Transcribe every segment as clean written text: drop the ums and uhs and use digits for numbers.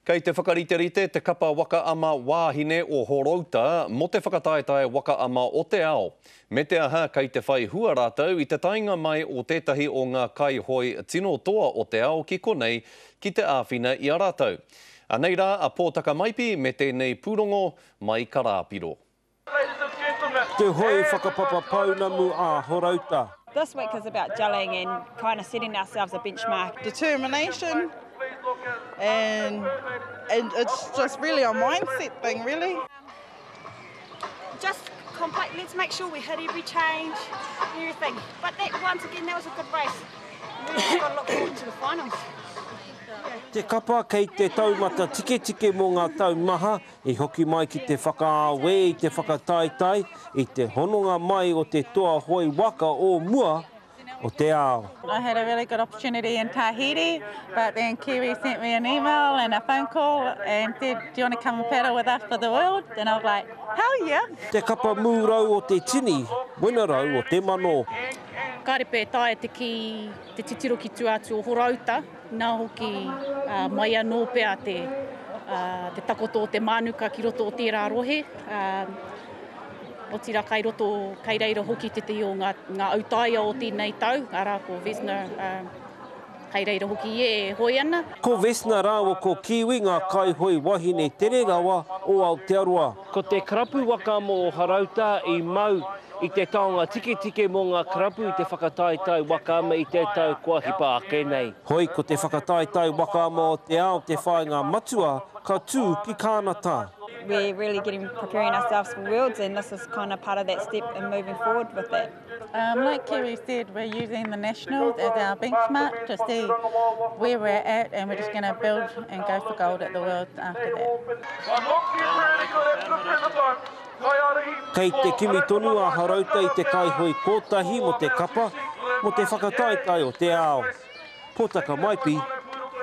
Kei te whakariterite te kapa waka ama wāhine o Horouta mō te whakataetae waka ama o te ao. Me te aha, kei te whai hua rātou i te taenga mai o tētahi o ngā kaihoe tino toa o te ao ki konei ki te āwhina i a rātou. Anei rā a Pōtaka Maipi me tēnei pūrongo mai Karāpiro. Te hoe whakapapa pounamu a Horouta. This week is about gelling and kind of setting ourselves a benchmark. Determination and and it's just really a mindset thing really. Just complete, let's make sure we hit every change, everything. But that once again that was a good race. We've got to look forward to the finals. Te kapa kei te taumata tiketike mō ngā tau maha I hoki mai ki te whakaawē i te whakataetae i te hononga mai o te toa hoe waka o mua o te ao. I had a really good opportunity in Tahiti, but then Kiwi sent me an email and a phone call and said, do you want to come and paddle with us for the world? And I was like, hell yeah! Te kapa mūrau o te tini, wenerau o te mano. Kāre pea e taea te kī, te titiro ki tua atu o Horouta, Nā hoki, mai anō pea te, te takoto o te mānuka ki roto o tērā rohe, otirā kai roto, kai reira hoki tētahi o ngā, ngā autaia o tēnei tau, arā ko Vesna, kai reira hoki ia e hoe ana. Ko Vesna rāua ko Kiwi ngā kaihoe wahine tere rawa o Aotearoa. Ko te karapu waka mō Horouta i mau I te taonga tiketike mō ngā karapu i te whakataetae waka ama i te tau kua hipa ake nei. Hoi ko te whakataetae waka ama o te ao te whāinga matua ka tū ki Kānata. We're really getting preparing ourselves for Worlds and this is kind of part of that step in moving forward with that. Um, like Kerry said, we're using the Nationals as our benchmark to see where we're at and we're just going to build and go for gold at the Worlds after that. Kei te kimi tonu a Horouta i te kaihoe kotahi mo te kapa mo te whakataetae o te ao. Potaka Maipi,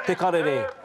Te Karere.